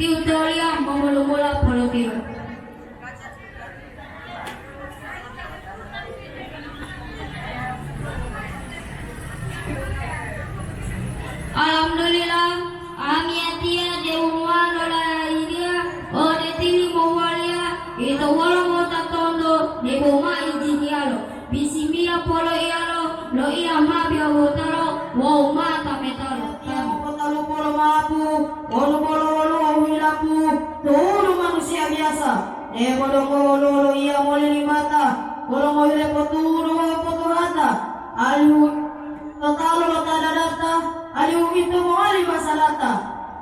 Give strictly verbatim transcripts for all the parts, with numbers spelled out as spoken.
Tiutoliya momolomola polotiro. Alhamdulillah, amiyatiya deu ma lolahiliya ode tili mowaliya, ito wolo mota tondo debo ma ijiniyalo. Bisimila poloiyalo, loiya ma biyawotalo wawu ma tametalo. Iya mopotalupo lo mapu, wonu bolo woluwo u hilapu, tu'udu manusiya biyasa. Debo donggo woluwo loiya moli limata, bolo ngohile potu'udu wawu potuhata, alihu totalo lo ta dadata, alihu ito mowali masalata.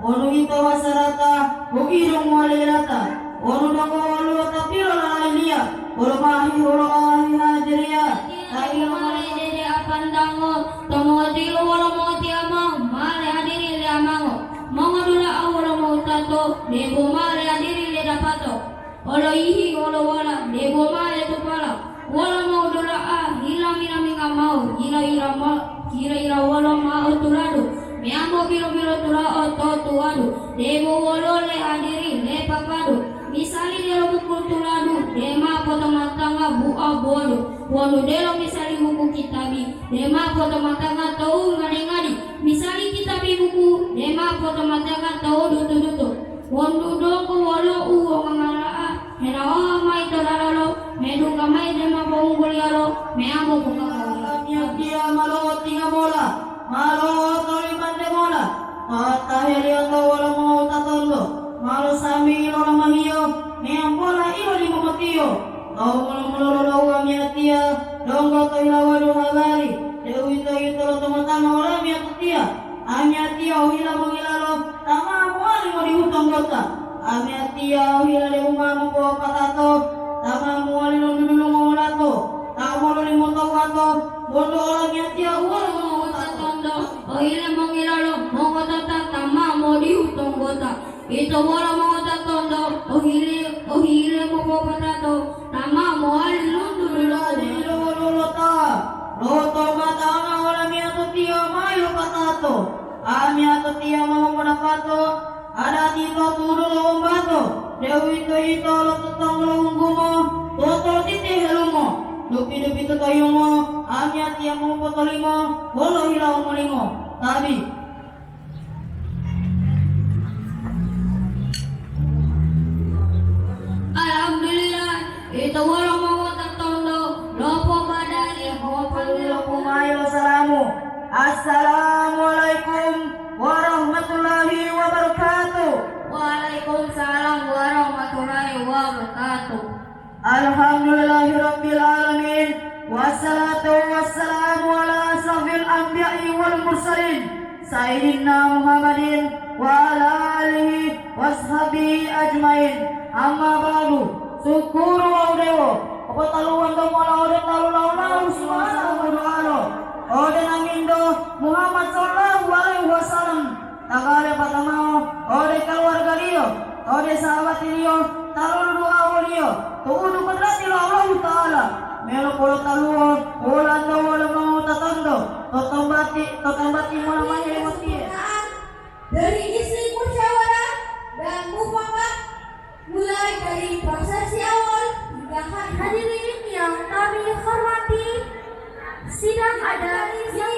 Wonu ito wasarata, hu'idu mowali lilata. Wonu donggo woluwo ta pilolalaliya, wolo mahihulo ahi hajiriya, ta ilomale dede apandango, to motilu wolo motiyamo, male hadiri le amango. Mongodula'a wolo moutato, debo male hadiri le dapato. Oloyihi wolo wala, debo male tupala. Wolo moudula'a, hila mina-minga mao, hila-hila ma-, hila-hila wolo mao tuladu, meyambo bilo-bilo tulao to tuwadu, debo wolo le hadiri le papadu. Misali delo buku tuladu, dema potomatanga bu'a buwadu. Wonu delo misali buku kitabi, dema potomatanga tou ngadi-ngadi. Misali kitabi buku, dema potomatanga tou dutu-dutu. Wonu donggo wolo u wongangala'a, helawawa mayi to dalalo, medungga mayi dema po'ungguliyalo, meyambo buka. Amiyatiya ma lo'otinga mola, ma lo'otolimante mola, to'otaheliyo to wolo mota tondo, ma losambi ilolamahiyo, meyambola ilolimomotiyo. Tawu mulo-mulo lolohu amiyatiya, donggo to hilawo duhabari, deuwitoyito lo tongotanga olamiyatotiya. Amiyatiya ohila mongilalo, ta ma mowali modihu tonggota. Amiyatiya ohila deu ma mopopatato, ta ma mowali londudulungo wolato, ta mololimo to wato, bondo olamiyatiya uwolo mongowutato. Tondo, ohile mongilalo, mongotota ta ma modihu tonggota. Ito wolo mongotota tondo, ohile, ohile mopopatato, ta ma mowali londudulungo. Lolota, loto batanga olamiyatotiya ma yilopatato. Amiyatotiya ma mopodapato, adati to tudu lo wombato, deuwitoyito lo totonggo lo wunggumo, tototiti helumo, dupi-dupi totoyungo, amiyatiya mopotolimo wolo hilawo molimo. Tabi. Alhamdulillah, ito wolo mongotota tondo, lopobadali, mopangilo. Pomayi lo salamu. Assalamualaikum warahmatullahi wabarakatuh. Waalaikumsalam warahmatullahi wabarakatuh. Alhamdulillahirabbil alamin. Wassalatu wassalamu ala asrafil anbiya'i wal mursalin, Sayyidina Muhammadin wa ala alihi washabihi ajmain. Amma ba'du. Sukuru wawu dewo, popotaluwanto mola ode talu-lawu-lawu subhanahu wa ta'ala, ode namindo Muhammad sallallahu alaihi wasallam, tagale patamao ode kaluwargaliyo, ode sahabatiliyo, ta lolodu'a woliyo, tu'udu kodrati lo Allahuta'ala, melo polotaluwo wolanto wolo mongowutatonto to tambati, to tambati mola mahe motiye. Dari isi musyawarah dan mufakat, mulai dari prosesi awal hingga ha-, hadirin yang kami hormati, sidang adat yang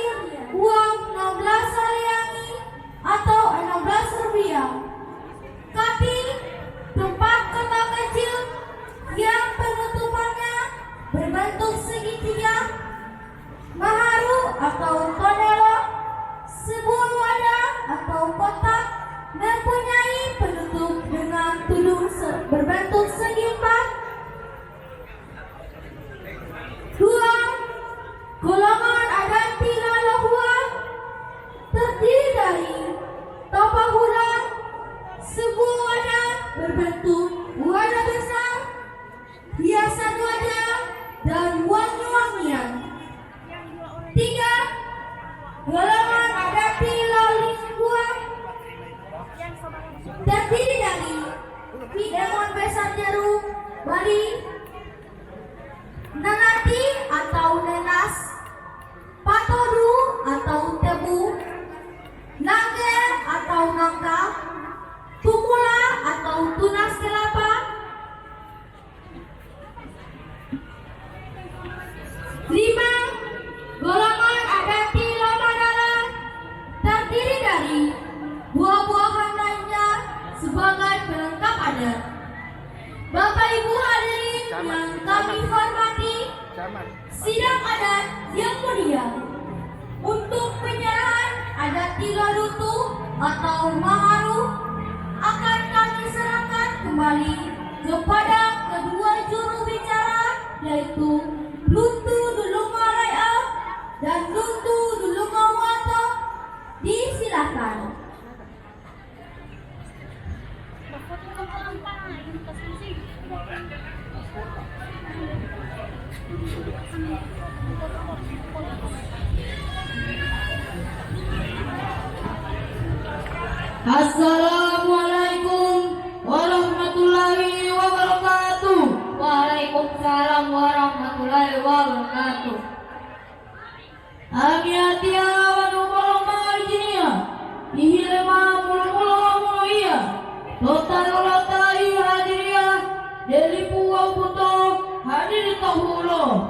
uang enam belas saliangi atau enam belas rupiah. Tapi tempat kotak kecil yang penutupannya berbentuk segitiga, maharu atau tonelo, sebuah wadah atau kotak mempunyai penutup dengan tudung se-, berbentuk segi empat. Dua, golongan adat Tilalohuwa terdiri dari tapa hula, sebuah wadah berbentuk wadah besar, hiasan wajah, dan wangi-wangian. Tiga, golongan adat Tilalohuwa terdiri dari Pinemon Besar Jeru, Bali, Nenati atau nenas, patodu atau tebu, nangge atau nangka, tumula Sidang adat yang mulia, untuk penyerahan adat tilalutu atau maharu akan kami serahkan kembali kepada kedua juru bicara, yaitu Luntu Dulunga Rai'ah dan Luntu Dulunga Wato. Disilakan. Assalamualaikum warahmatullahi wabarakatuh. Waalaikumsalam warahmatullahi wabarakatuh. Amiyatiya wonu bolo malijiniya, ihile ma mulo-mulo moiya, to talu lo ta yihadiriya, de lipu wawu buto hadiri to hulo.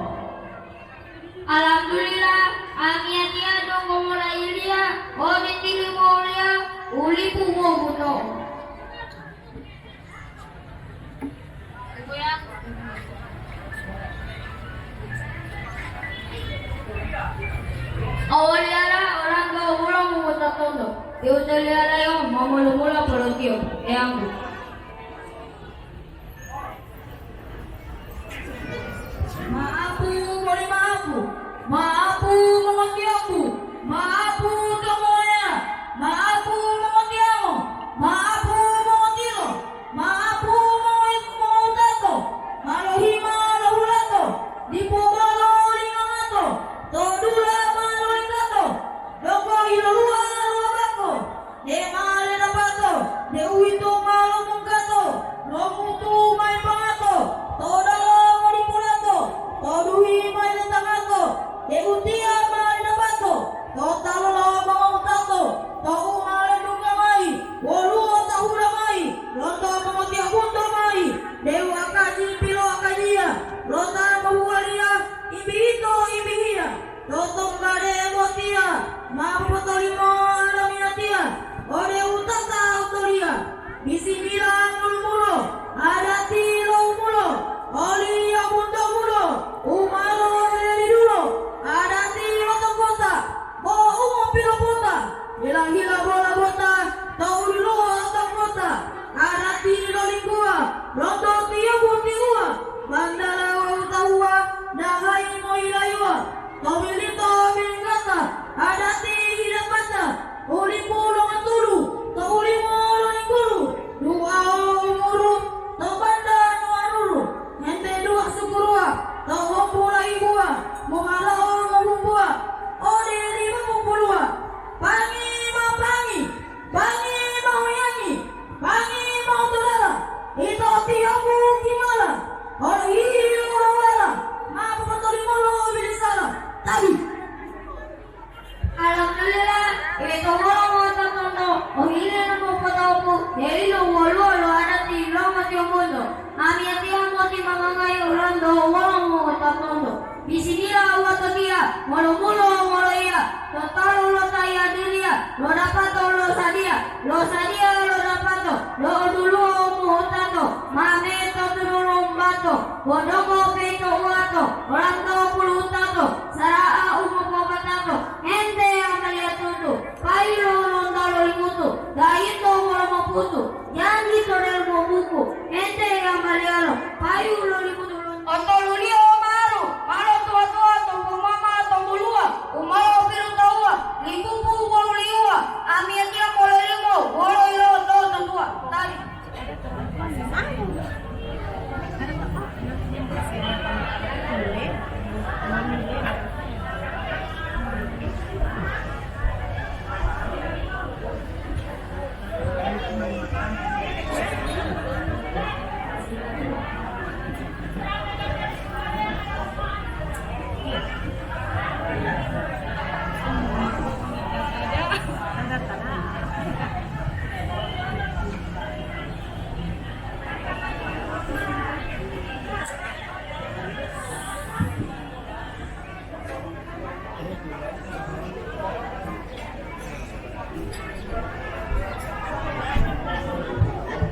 Alhamdulillah, amiyatiya donggo mola iliya, ode tili moliya, u lipu wawu buto. Awaliyala orang tua pulo mongotatondo, tiutoliyalayo momolo-molo polotiyo, Eyanggu. Maapu, moli maapu. Maapu, mongotiyopu. Maapu, tomoya. Maapu, mongotiyamo. Maapu, mongotilo. Maapu, mongo-, mongowutato. Ma lohima lohulato. Dipo bolo lingangato. To dula ma lolinggato. Donggo iloluwa luwabako. Dema ledapato, deuwito ma lomunggato, lomutu mayi pangato, to dalamo dipo lato, to duhi mayi letangato, deutiya ma ledapato, to talu lo mongowutato, to u ma ledungga mayi, woluwo ta hula mayi, lonto mongotiya bunto mayi, deu akaji piloakajiya, lo ta mohuwaliya, imbito imbihiya. Totonggade botiya ma popotolimo alamiyatiya ode utata utoliya. Bisimila mulo-mulo, adati lo umulo, oliyo bunto mulo, umalo helidulo, adati lo tongkota, bo u mopilopota, hila-hila bola bota, to uliluwo tongkota. Arati lo lingguwa, lonto tiyohu tiuwa, bantala wawu tauwa, dahayi moyilayuwa, tomilito bilinggata, adati hidapata, u lipu longatulu, to ulimo lolinggulu, du'a lo umuru, to banda nuwaruru, hente du'a sukuruwa, to wombu laibuwa, mohala'o mohumbuwa, ode lima mopuluwa, pangi ma pangi. Bangi mohuyangi, bangi motulala, ito tiyohu kimala, olo hihi ulowala, ma popotolimolo bilisala. Tabi. Alhamdulillah, ito wolo mototonto, ohile no mopotopu, deli lo woluwo lo adati lo motiyombunto, amiyatiya moti mamangayi ulanto wolo mototonto. Bisimila uwatoniya, mulo-mulo moloiya, to talu lo ta yiyadiliya, lo dapato lo sadiya, lo sadiya lo dapato, lo oduluwo mohotato, mame to tululumbato, bo donggo peyito uwato, olanto puluhutato, sara'a u mopopatato, hente amaliya tutu, payu lo lonto lo limutu, dayito wolo moputu, janji to delomo buku, hente amaliyalo, payu lo limutu lonto. Otoluliyo maru, malo tuwa-tuwa, tombu mama, tombuluwa, umalo pilutawuwa, lipupu wolu liuwa, amiyatiya polelimo, wolo yiloto tutuwa. Tali.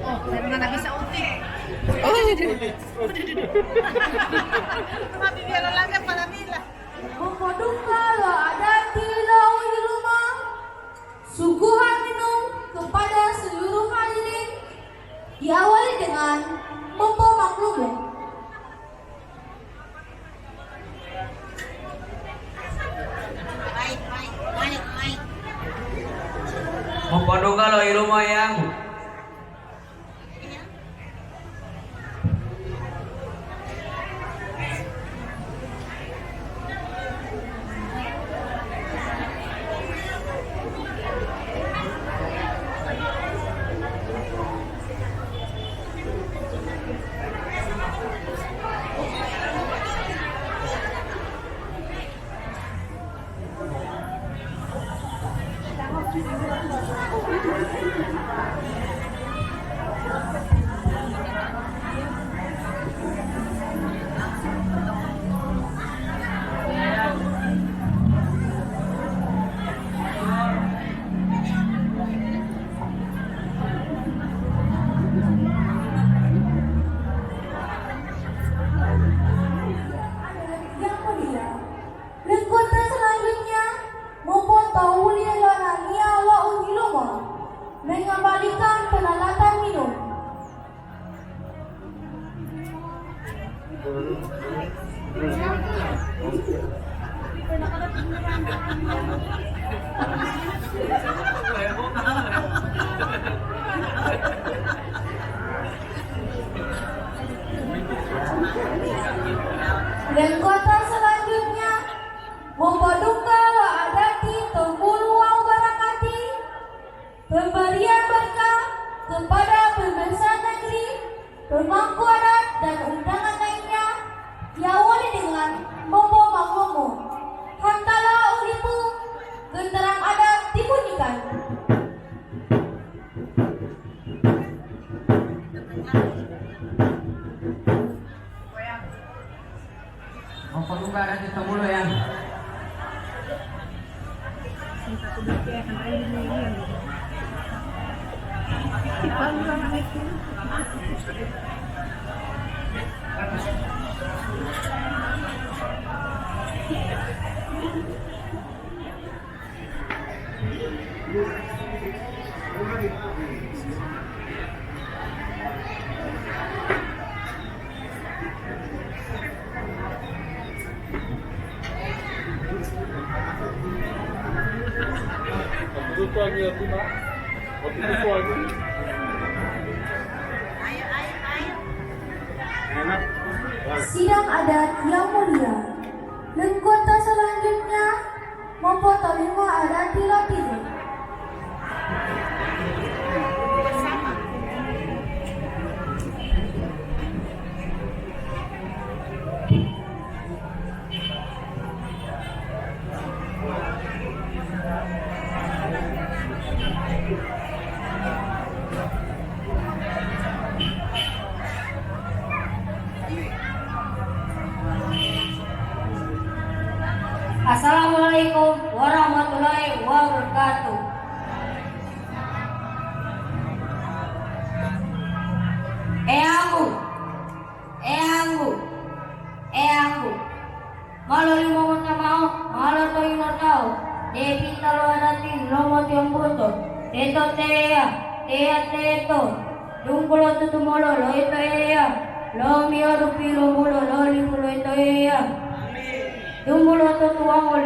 Oh, mana bisa utik? Oh, iya. Udah, udah, udah. Tapi biar olahraga pala bila. Podungga lo yilumo Eyanggu. Yang mulia, lengkota selanjutnya mopotowuli lo naniya lo uhilumo mengembalikan pelalatan minum. Dan kota selanjutnya mopodungga lo adati to bulu wawu barakati, pemberian berkah kepada pembesar negeri, pemangku adat dan undangan lainnya, yawoli dengan mopomangomo. Hantala ulipu, gentaran adat dibunyikan. Mopodungga adati to bulu, Eyang. Sidang adat yang mulia, lengkota selanjutnya mopotolimo adati lo tigo. Assalamualaikum warahmatullahi wabarakatuh. Eyanggu, eyanggu, eyanggu. Ma lolimo mota mao, ma lotoyingo tawu, depita lo adati lo motiyombuto, teto teya, teya teto, dunggo lo tutumolo lo ito Eya, lomiyalu pilomolo lo lipu lo ito Eya. Dunggo lo tutuwango